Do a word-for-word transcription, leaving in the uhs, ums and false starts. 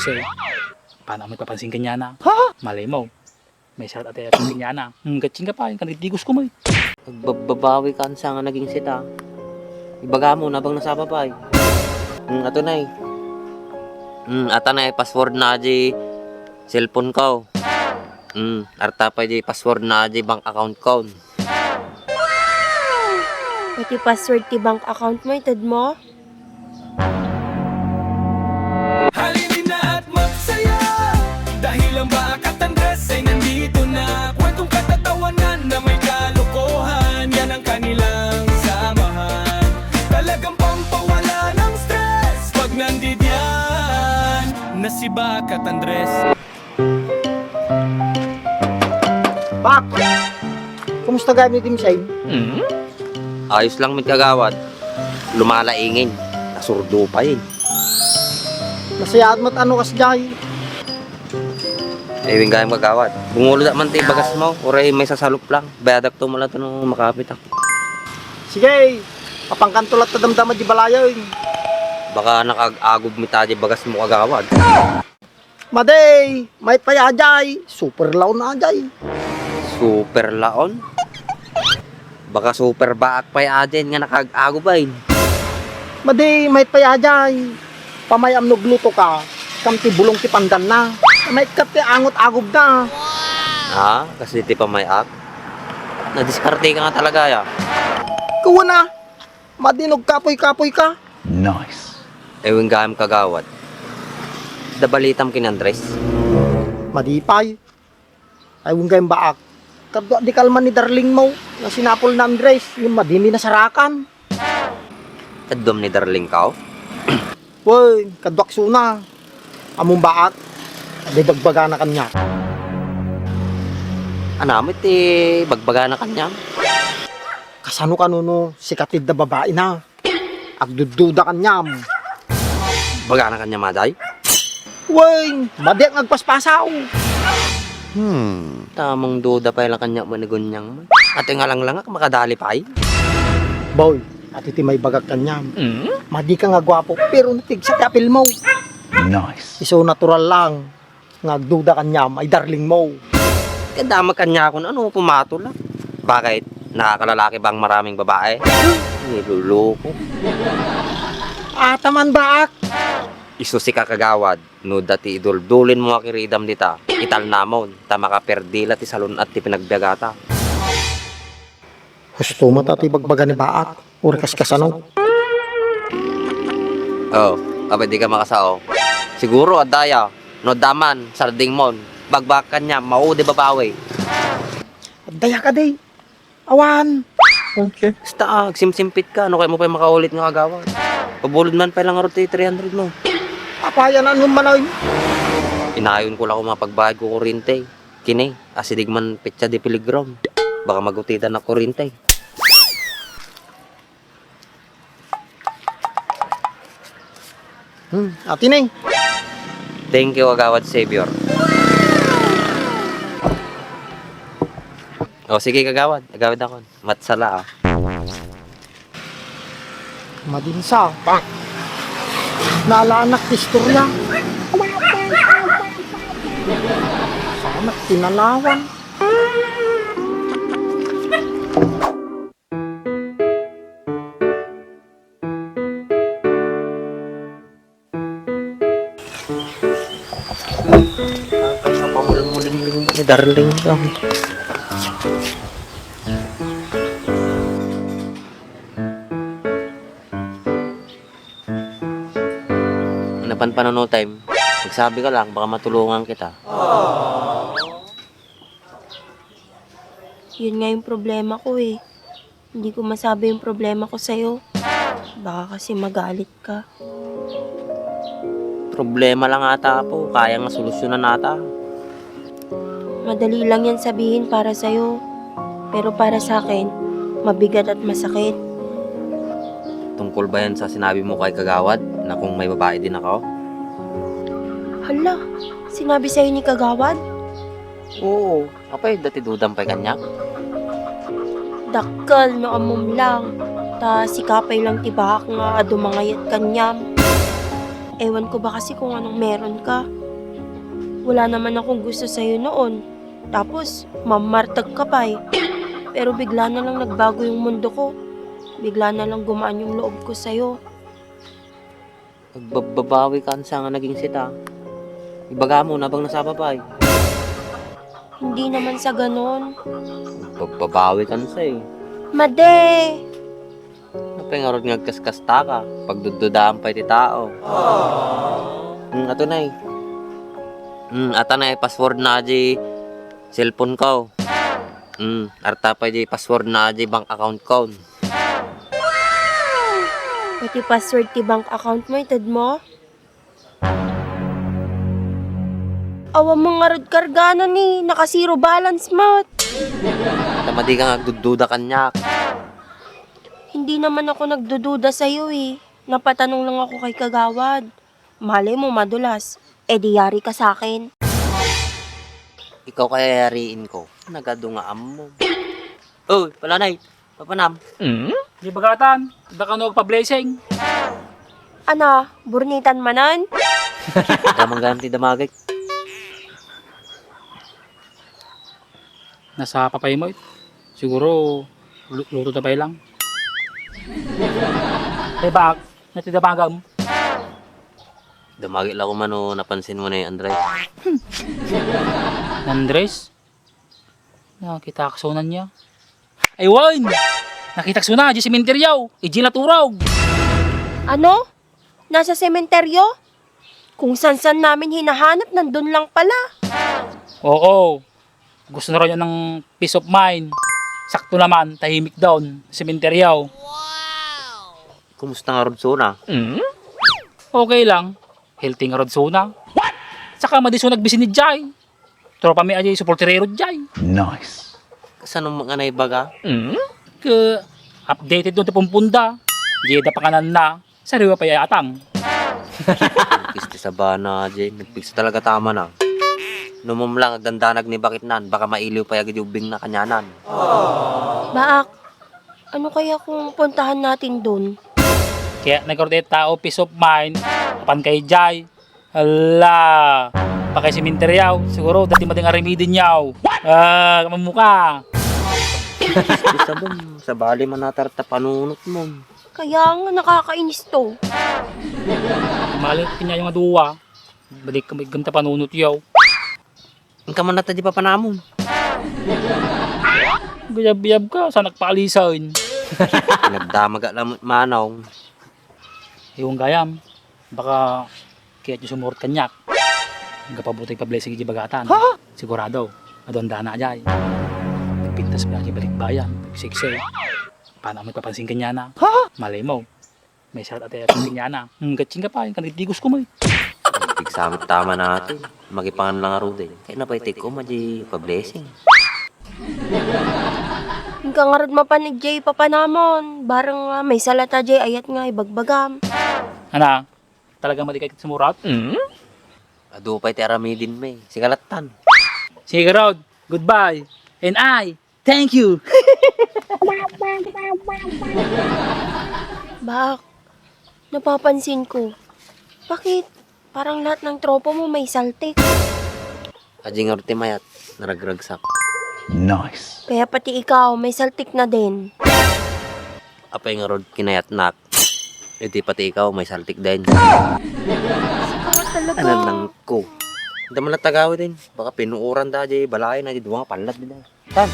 Say, paano mo ipapansin kanyana? Ha? Malay mo, may sarat a tiyakin kanyana. Hmm, gatching ka pa, yung kanagtigos ko mo eh. Nagbababawi ka sa nga naging sita. Ibaga mo, nabang nasaba pa eh. Hmm, ato na eh. Hmm, ata na eh, password na di cellphone ko. Hmm, arta pa di password na di bank account ko. Pati password ti bank account mo, ited mo? Halina at magsaya dahil ang Baak at Andres ay nandito na. Kwentong katatawanan na may kalokohan, yan ang kanilang samahan. Talagang pampawala ng stress pag nandidiyan na si Baak at Andres. Bak! Kumusta gayam ni Dimsay? Hmm? Ayos lang met, kagawad. Lumalaingin. Nasurdo pa eh. Nasayaat met ano kas jay. Ewing gayam, kagawad. Bungulod man ti bagas mo. Uray may sasalup lang. Bayadak to mula to no makapit ako. Sige, papangkanto latta damdama di balayo eh. Baka nakag-agob met di bagas mo, kagawad. Madi, mayat pay ajay, super laon ajay. Super laon? Baka super baak pay ajay nga nakag-agob ay. Madi, mayat pay ajay. Pamayam no agluto ka, kam ti bulong ti pandanna. Mayat ka ti angot agobda. Ha? Kasi ti pamayak? Nadiskarte ka nga talaga, ya. Kuwan na. Madi no agkapoy-kapoy ka. Nice. Ewing gayam, kagawad. Adda balitam ken Andres? Madi pay. Ewing gayam, Baak. Kadua di kalman ni darling mo, nga sinapol na Andres, yung madi mi nasarakan. Kaduam ni darling ko? Wen, kaduak suna. Ammom, Baak, adda ibagbagana kaniak. Ania met ti ibagbagana kaniam? Kasano kano no sika ti adda babaina? Agdudduda kaniam. Bagana kaniam, ajay? Wen, madiak nga agpaspasaw. Hmm. Tamang duda pay la kaniak, manigonyang man. Ati nga langlangak, makadali pay. Boy, ati ti maibagak kaniam. Hmm? Madi ka nga guapo, pero napigsa ti apil mo. Nice. Isu natural lang. Nga agduda kaniam ay darling mo. Kadama kaniakon, ano, pumatol, ah. Bakit? Nakakalalaki ba ang maraming babae? Niloloko. Ataman, Baak. Isu sika, kagawad, no adda ti iduldulin mo a kiridam dita, italnamon, ta makaperdi la ti salun-at ti pinagbiagata. Husto met ti ibagbaga ni Baak, uray kas kasano. Oh, apay di ka makasao? Siguro, adda ya. No adda man, sarding mon. Bagbagak kaniam, maudi babawi. Adda ya kadi. Awan. Okay. Basta, ah, agsimsimpit ka. Ano kaya mo pay makaulit nga kagawad? Pabulod man pay la ngarud ti three hundred mo. Apay, anam man ay. Inayon ko la koma pagbayad ko kuryente. Kini, asideg man petsa de peligro. Baka magutidan a kuryente. Hmm, ati ni. Thank you, Kagawad Xavier. O, sige, Kagawad. Kagawad ako. Matsala, ah. Madinsa. Naalaanak ti istorya. Sanak tinalawan. Ay, napamulmuling ni darling. Napanpano no time? Magsabi ka lang, baka matulungan kita. Yun nga yung problema ko eh. Hindi ko masabi yung problema ko sa'yo. Baka kasi magalit ka. Problema lang ata, Apo. Kaya nga solusyonan ata. Madali lang yan sabihin para sa'yo. Pero para sa akin, mabigat at masakit. Tungkol ba yan sa sinabi mo kay Kagawad na kung may babae din ako? Hala, sinabi sa'yo ni Kagawad? Oo. Apay, dati dudam pay kaniak? Dakkel no ammom lang, ta sika pay lang ti baak nga adu mangayat kaniam. Ewan ko ba kasi kung anong meron ka. Wala naman akong gusto sa'yo noon. Tapos, mamartag ka pa eh. Pero bigla na lang nagbago yung mundo ko. Bigla na lang gumaan yung loob ko sa'yo. Magbababawi ka sa nga naging sita. Ibaga mo, nabang nasaba pa eh. Hindi naman sa ganon. Magbabawi ka sa eh. Made! Apay ngarud nga agkaskasta ka, pagdududaan pay ti tao. Hmm, ato na eh. Hmm, ata na eh, password na di cellphone ko. Hmm, arta pay di password na di bank account ko. Pati password ti bank account mo, ited mo? Awan mo ngarud karganan eh, naka-zero balance met. Tama di ka nga agdududa kaniak. Hindi naman ako nagdududa sa'yo eh. Napatanong lang ako kay Kagawad. Malay mo madulas, eh di yari ka sa akin. Ikaw kaya yariin ko? Nagadu nga ammo. Oy, palanay, papanam. Di bagatan, da kano agpa-blessing. Ana, burnitan manan? Damang ganti damagek. Nasa papay mo, eh. Siguro, lu-, luto na pay lang. Eh, bak, nati damagam. Damagek la ko mano napansin mo na yung Andres. Andres? Nakita ka sunan niya. Ay, wen! Nakita ka sunan, di sementeryo. Iji naturog. Ano? Nasa sementeryo? Kung san-san namin hinahanap, nandun lang pala. Oo. Gusto na raw niya ng peace of mind. Sakto naman, tahimik daw, sementeryo. Kumusta nga rod suna? Mm? Okay lang. Healthy nga rod suna. Saka madi suna agbisin ni Jai. Tropa mi a jay suporterero jay. Nice. Kasano nga naibaga? Mm? Ke, updated no ti pumpunda. Di da pakananna. Sariwa pay atang. Kisti sabana, jay. Nagpikso talaga tama na. Numom lang, agdandanag ni bakit nan. Baka mailiw pay agad yung ubing na kanyanan. Baak, ano kaya kung puntahan natin dun? Kaya nagkaroon tayo tao, peace of mind. Apan kay jay. Hala! Pakay sementeryo, siguro dati mading aramiden yaw. Ah, kamamuka. Isa bum, sabali man natarta panunot mo. Kaya nga nakakainis to. Mali kanya yung aduwa. Balik ka, igam ta panunot yaw. Ang kaman nata di papanamon. Biyab-biyab ka, sa nagpaalisan. Nagdamaga lang manong. Iwan gayam. Baka kaya yung sumurot kanyak. Ang kapabutay pa blessing iti bagatan. Ha? Sigurado. Adon dana jay. Nagpintas pa yung balikbayan. Nagsiksik. Paano mo ipapansin kanya na? Ha? Malay mo. May salat at ayat kanya na. Hmm, gatsing ka pa. Yung kanagtigos ko mo eh. Pigsamit tama natin. Magipangan lang arudin. Kaya na pa itik ko, maji pa blessing. Inka ngarud mapan iti papanamon. Bareng, ah, may salata jay ayat nga ibagbagam. Ana, talaga madi kay sumurat? Mm? Adu pay ti aramidin mi. Sigalattan. Sige, Rod. Goodbye. And I, thank you. Bak, napapansin ko. Bakit? Parang lahat ng tropa mo may saltik. Aji nga ti mayat, naragragsak. Nice. Kaya pati ikaw, may saltik na din. Apay nga rod kinayatnak. Iti pati ikaw, may saltik din. Ikaw talaga. Anan lang ko. Hindi man natagawa din. Baka pinuuran da, di balay na, di duwa nga panlad din. Tan,